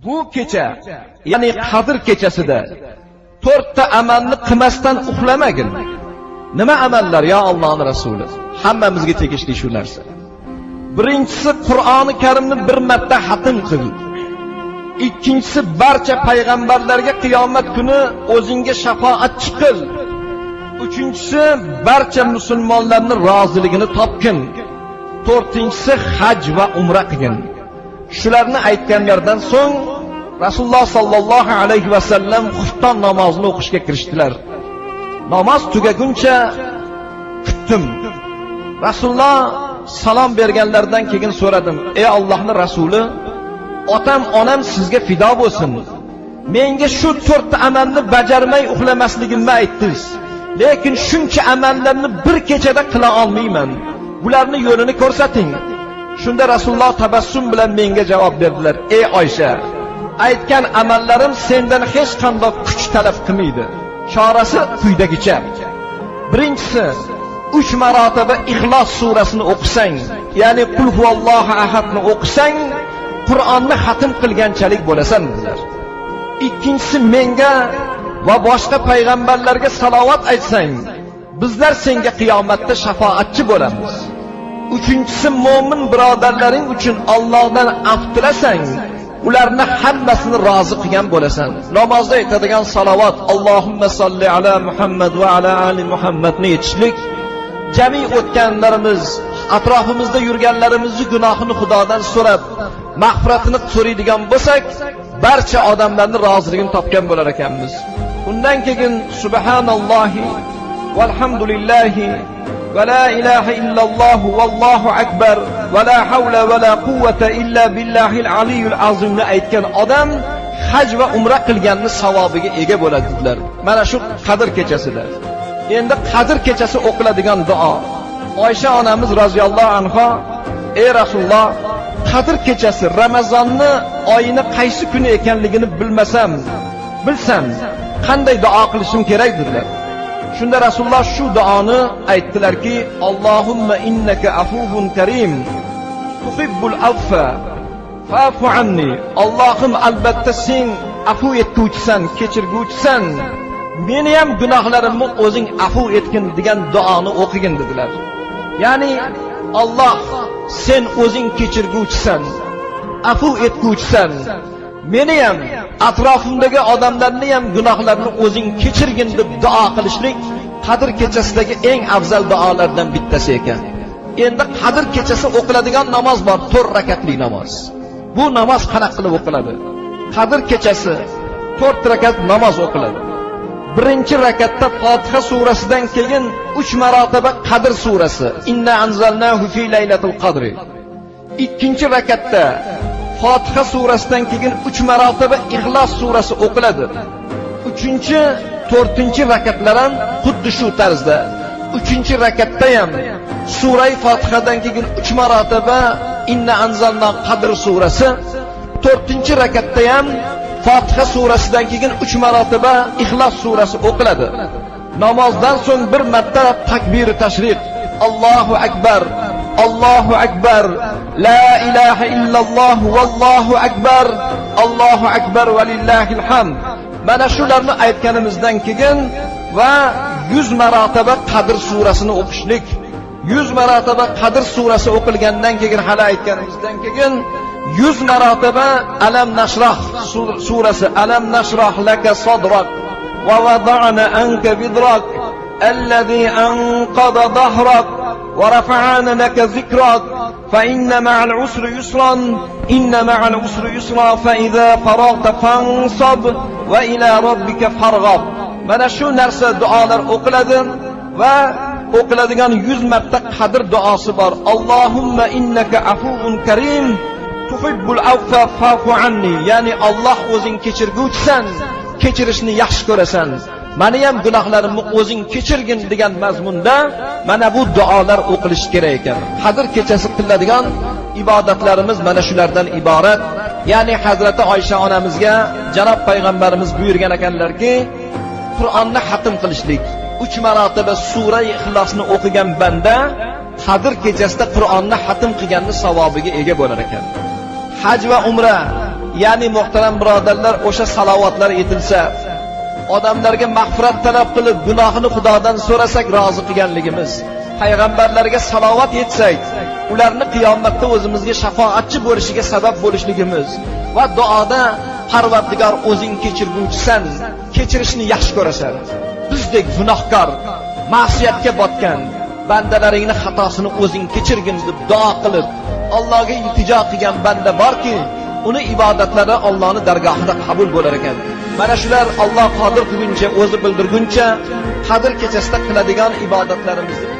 Bu kecha, ya'ni Qadr kechasida to'rtta amalni qilmasdan uxlamagin. Nima amallar, yo Allohning Rasuli? Hammamizga tegishli shu narsa. Birinchisi, Qur'oni Karimni bir marta xatm qil. Ikkinchisi, barcha payg'ambarlarga qiyomat kuni o'zingga shafoatchi qil. Uchinchisi, barcha musulmonlarning roziligini topgin. To'rtinchisi, haj va umra qilgin. Shularni aytganlaridan so'ng Rasululloh sallallohu alayhi va sallam xufton namozini o'qishga kirishdilar. Namoz tugaguncha kutdim. Rasululloh salom berganlaridan keyin so'radim: "Ey Allohning rasuli, otam, onam sizga fido bo'lsin. Menga shu to'rtta amalni bajarmay uxlamasligimni aytdingiz. Lekin shuncha amallarni bir kechada qila olmayman. Bularni yo'lini ko'rsating." Shunda Rasululloh tabassum bilan menga javob berdilar: "Ey Oysha, aytgan amallarim sendan hech qanday kuch talab qilmaydi. Chorasi quyidagicha. Birinchisi, 3 marotaba Ixlos surasini o'qisang, ya'ni Qul huvallohu ahadni o'qisang, Qur'onni xatm qilganchalik bo'lasan" dedilar. Ikkinchisi, menga va boshqa payg'ambarlarga salovat aytsang, bizlar senga qiyomatda shafoatchi bo'lamiz. Uchinchisi, mo'min birodarlaring uchun Allohdan af tilasang, ularni hammasini rozi qilgan bo'lasan. Namozda aytadigan salovat Allohumma solli ala Muhammad va ala ali Muhammadni aytishlik, jami o'tganlarimiz, atrofimizda yurganlarimizni gunohini Xudodan so'rab, mag'firatini so'raydigan bo'lsak, barcha odamlarning roziligini topgan bo'lar ekanmiz. Undan keyin subhanallohi valhamdulillahi va la ilaha illalloh vallohu akbar va la havla va la quvvata illa billahil aliyyul azimni aytgan odam haj va umra qilganni savobiga ega bo'ladi dedilar. Mana shu Qadr kechasida. Endi Qadr kechasi o'qiladigan duo. Oysha onamiz roziyallohu anha: "Ey Rasululloh, Qadr kechasi Ramazonni oyini qaysi kuni ekanligini bilmasam, bilsam qanday duo qilishim kerak?" dedilar. Shunda Rasululloh shu duoni aytdilarki: "Allohumma innaka afuvun karim tuhibbul affa fa'fu anni." Allohim, albatta sen afu etguvchisan, kechirguvchisan. Meni ham gunohlarimni o'zing afu etgin degan duoni o'qigin dedilar. Ya'ni Alloh, sen o'zing kechirguvchisan, afu etguvchisan. Meni ham, atrofimdagi odamlarni ham gunohlarini o'zing kechirgin deb duo qilishlik Qadr kechasidagi eng afzal duolardan bittasi ekan. Endi Qadr kechasi o'qiladigan namoz bor, 4 rakatli namoz. Bu namoz qanaqa qilib o'qiladi? Qadr kechasi 4 rakat namoz o'qiladi. Birinchi rakatda Fotiha surasidan keyin 3 marotaba Qadr surasi, Inna anzalnahu fi laylatil qadri. Ikkinchi rakatda Fotiha surasidan keyin 3 marotaba Ixlos surasi o'qiladi. Uchinchi, to'rtinchi rakatlar ham xuddi shu tarzda. Uchinchi rakatda ham surai Fotihadan keyin 3 marotaba Inna anzalna Qadr surasi, to'rtinchi rakatda ham Fotiha surasidan keyin 3 marotaba Ixlos surasi o'qiladi. Namozdan so'ng bir marta takbir tashriq, Allohu akbar, Allohu akbar, la ilaha illalloh vallohu akbar, Allohu akbar va lillahil hamd. Mana shularni aytganimizdan keyin va 100 marotaba Qadr surasini o'qishlik, 100 marotaba Qadr surasi o'qilgandan keyin, hali aytganimizdan keyin 100 marotaba Alam nashrah surasi, Alam nashrah laka sadrak va vada'na anka vidrak allazi anqada dahrak va rafa'na laka zikrak fa inna ma'al usri yusran inna ma'al usri yusra fa idza faragta fansab va ila robbika farg'ab. Mana shu narsa duolar o'qiladi va o'qiladigan 100 marta Qadr duosi bor. Allohumma innaka afuvun karim tuhibbul afva fa'fu anni. Ya'ni Alloh, o'zing kechirguvchisan, kechirishni yaxshi ko'rasan. Meni ham gunohlarimni o'zing kechirgin degan mazmunda mana bu duolar o'qilishi kerak ekan. Qadr kechasi qiladigan ibodatlarimiz mana shulardan iborat. Ya'ni Hazrati Oysha onamizga janob payg'ambarimiz buyurgan ekanlarki, Qur'onni xatm qilishlik, 3 marotaba sura Ixlosni o'qigan banda Qadr kechasida Qur'onni xatm qilganning savobiga ega bo'lar ekan. Haj va umra Ya'ni muhtaram birodarlar, o'sha salovatlar etilsa, odamlarga mag'firat talab qilib, gunohini Xudodan so'rasak rozi qilganligimiz, payg'ambarlarga salovat yetsak, ularni qiyomatda o'zimizga shafoatchi bo'lishiga sabab bo'lishligimiz va duoda Parvardigor o'zing kechirguvchisan, kechirishni yaxshi ko'rasan. Bizdek gunohkor, ma'siyatga botgan bandalaringni xatosini o'zing kechirgin deb duo qilib, Allohga iltijo qilgan banda borki, uni ibodatlari Allohning dargohida qabul bo'lar ekan. Mana shular Alloh qodir qilguncha, o'zi bildirguncha Qadr kechasida qiladigan ibodatlarimizni